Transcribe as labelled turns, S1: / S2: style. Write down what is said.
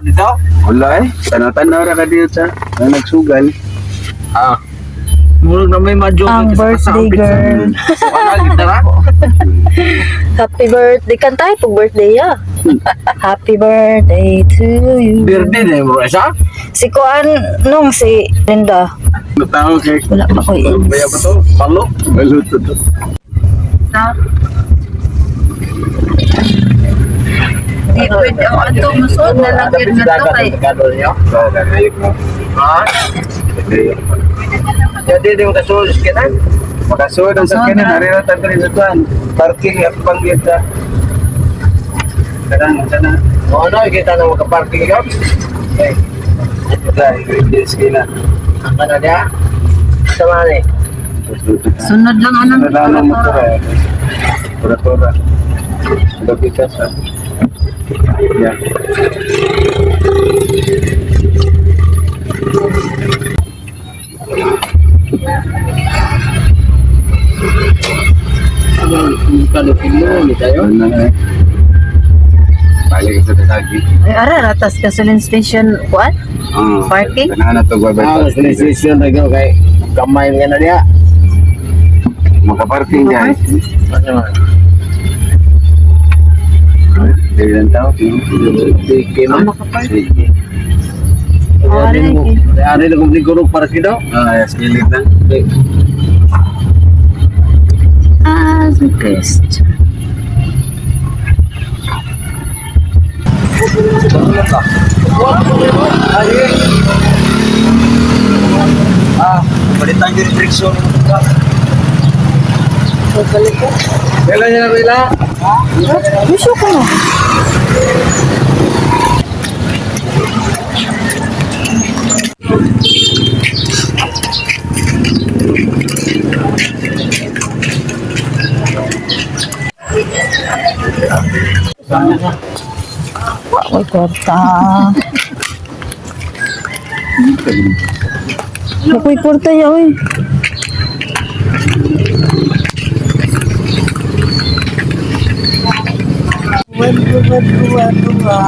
S1: Dito?
S2: Wala eh. Tanaw-tanaw ra ka dito sa na nagsugal.
S1: Ah. Murag na may madyo.
S3: Ang birthday girl.
S1: Wala kita ra.
S3: Happy birthday. Kantay pag birthday ya. Happy birthday to you.
S1: Birthday na mo isa.
S3: Si Kuan nung si Linda.
S2: Tao kay
S3: Wala pa ko
S2: Baya ba to?
S1: Palo.
S2: Balot to.
S3: Di pwede ang ato musod na lang yun na to kay.
S1: Ha? Jadi di mo kasulod kita.
S2: Makasulod ang sakyanan, narira ta diri sa tuan. Parking at panggit sa. Karang sana.
S1: O ano, kita na makaparking yun.
S2: Eh. Dai, green na.
S1: Ang kana niya. Sama ni.
S3: Sunod lang anong
S2: Ano lang ang motor eh. Tura-tura. Dapitas ah. Yeah.
S1: Kalo ni tayo.
S2: Ano na eh. Balik sa Tasagi.
S3: Ay, ara ratas gasoline station kuan?
S2: Ah,
S3: Parking?
S2: Tanahan na to
S1: Ah, station na gyud kay gamay nga na niya.
S2: Makaparking guys.
S1: Ano man?
S2: Dili lang tao.
S1: Di man.
S2: Sige.
S1: Ari mo. Ari na kung siguro parking daw.
S2: Ah, yes, gilid na.
S3: Ah, request.
S1: Ah, balitan yung restriction.
S2: Kailan niya na Rila?
S3: Gusto ko no. Wa ko'y kwarta. Wa ko'y kwarta ya, oy. Dua, dua, dua, dua.